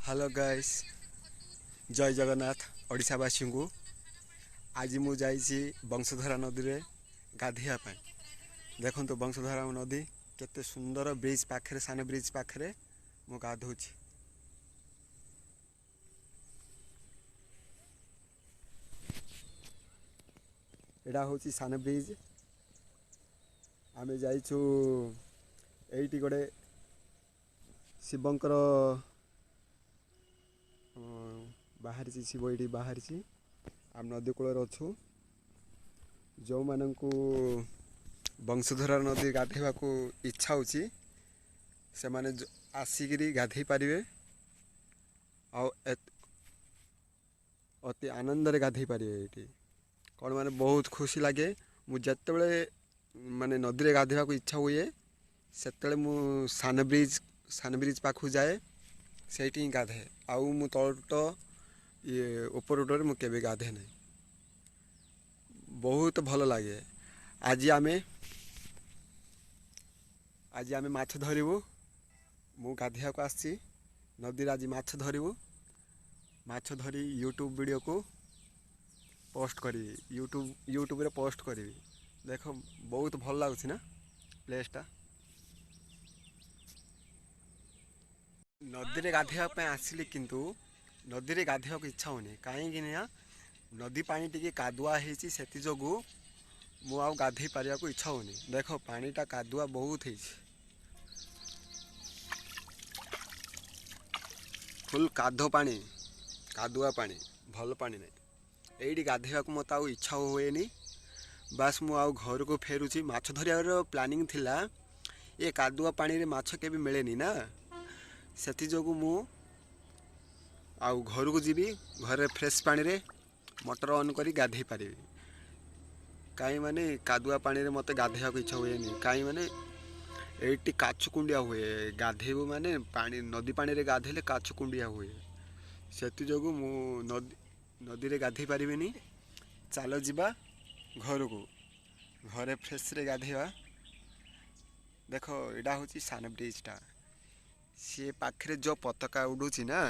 Hello guys, ଜୟ ଜଗନ୍ନାଥ ଓଡ଼ିଶାବାସୀଙ୍କୁ। ଆଜି ମୁଁ ଯାଇଛି ବଂଶଧାରା ନଦୀରେ ଗାଧୋଇବା ପାଇଁ। ଦେଖନ୍ତୁ ବଂଶଧାରା ନଦୀ କେତେ ସୁନ୍ଦର। ବ୍ରିଜ୍ ପାଖରେ, ସାନ ବ୍ରିଜ୍ ପାଖରେ ମୁଁ ଗାଧୋଉଛି। ଏଇଟା ହେଉଛି ସାନ ବ୍ରିଜ୍। ଆମେ ଯାଇଛୁ ଏଇଠି ଗୋଟେ ଶିବଙ୍କର ବାହାରିଛି, ଶିବ ଏଇଠି ବାହାରିଛି। ଆମେ ନଦୀ କୂଳରେ ଅଛୁ। ଯେଉଁମାନଙ୍କୁ ବଂଶଧାରା ନଦୀ ଗାଧୋଇବାକୁ ଇଚ୍ଛା ହେଉଛି, ସେମାନେ ଆସିକିରି ଗାଧୋଇ ପାରିବେ ଆଉ ଅତି ଆନନ୍ଦରେ ଗାଧୋଇ ପାରିବେ। ଏଇଠି କ'ଣ ମାନେ ବହୁତ ଖୁସି ଲାଗେ। ମୁଁ ଯେତେବେଳେ ମାନେ ନଦୀରେ ଗାଧୋଇବାକୁ ଇଚ୍ଛା ହୁଏ, ସେତେବେଳେ ମୁଁ ସାନ ବ୍ରିଜ୍ ପାଖକୁ ଯାଏ, ସେଇଠି ହିଁ ଗାଧାଏ। ଆଉ ମୁଁ ତଳଟ ଇଏ ଉପରଟରେ ମୁଁ କେବେ ଗାଧେ ନାହିଁ। ବହୁତ ଭଲ ଲାଗେ। ଆଜି ଆମେ ମାଛ ଧରିବୁ। ମୁଁ ଗାଧୋଇବାକୁ ଆସିଛି ନଦୀରେ। ଆଜି ମାଛ ଧରିବୁ। ମାଛ ଧରି ୟୁଟ୍ୟୁବ୍ ଭିଡ଼ିଓକୁ ପୋଷ୍ଟ କରିବି, ୟୁଟ୍ୟୁବରେ ପୋଷ୍ଟ କରିବି। ଦେଖ, ବହୁତ ଭଲ ଲାଗୁଛି ନା ପ୍ଲେସ୍ଟା? ନଦୀରେ ଗାଧୋଇବା ପାଇଁ ଆସିଲି, କିନ୍ତୁ ନଦୀରେ ଗାଧୋଇବାକୁ ଇଚ୍ଛା ହେଉନି। କାହିଁକି ନା ନଦୀ ପାଣି ଟିକେ କାଦୁଆ ହେଇଛି, ସେଥିଯୋଗୁଁ ମୁଁ ଆଉ ଗାଧୋଇ ପାରିବାକୁ ଇଚ୍ଛା ହେଉନି। ଦେଖ, ପାଣିଟା କାଦୁଆ ବହୁତ ହେଇଛି, ଫୁଲ୍ କାଦୁଅ ପାଣି, କାଦୁଆ ପାଣି, ଭଲ ପାଣି ନାହିଁ। ଏଇଠି ଗାଧୋଇବାକୁ ମୋତେ ଆଉ ଇଚ୍ଛା ହୁଏନି। ବାସ୍, ମୁଁ ଆଉ ଘରକୁ ଫେରୁଛି। ମାଛ ଧରିବାର ପ୍ଲାନିଂ ଥିଲା। ଏ କାଦୁଆ ପାଣିରେ ମାଛ କେବେ ମିଳେନି ନା, ସେଥିଯୋଗୁଁ ମୁଁ ଆଉ ଘରକୁ ଯିବି। ଘରେ ଫ୍ରେଶ୍ ପାଣିରେ ମଟର ଅନ୍ କରି ଗାଧୋଇ ପାରିବି। କାହିଁ ମାନେ କାଦୁଆ ପାଣିରେ ମୋତେ ଗାଧୋଇବାକୁ ଇଚ୍ଛା ହୁଏନି। କାହିଁ ମାନେ ଏଇଠି କାଛୁ କୁଣ୍ଡିଆ ହୁଏ। ଗାଧେଇବୁ ମାନେ ପାଣି, ନଦୀ ପାଣିରେ ଗାଧୋଇଲେ କାଛୁ କୁଣ୍ଡିଆ ହୁଏ। ସେଥିଯୋଗୁଁ ମୁଁ ନଦୀରେ ଗାଧୋଇ ପାରିବିନି। ଚାଲ ଯିବା ଘରକୁ, ଘରେ ଫ୍ରେଶ୍ରେ ଗାଧୋଇବା। ଦେଖ, ଏଇଟା ହେଉଛି ସାନ ବ୍ରିଜ୍ଟା। ସିଏ ପାଖରେ ଯେଉଁ ପତାକା ଉଡ଼ୁଛି ନା,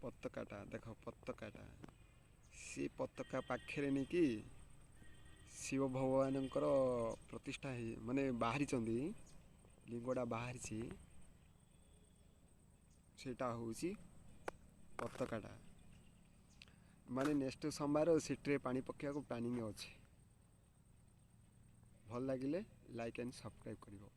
ପତାକାଟା ଦେଖ, ପତାକାଟା। ସେ ପତାକା ପାଖରେ ନେଇକି ଶିବ ଭଗବାନଙ୍କର ପ୍ରତିଷ୍ଠା ହେଇ ମାନେ ବାହାରିଛନ୍ତି, ଲିଙ୍ଗଟା ବାହାରିଛି। ସେଇଟା ହେଉଛି ପତାକାଟା। ମାନେ ନେକ୍ସଟ ସୋମବାର ସିଟିରେ ପାଣି ପକାଇବାକୁ ପ୍ଲାନିଂ ଅଛି। ଭଲ ଲାଗିଲେ ଲାଇକ୍ ଆଣ୍ଡ ସବସ୍କ୍ରାଇବ୍ କରିବ।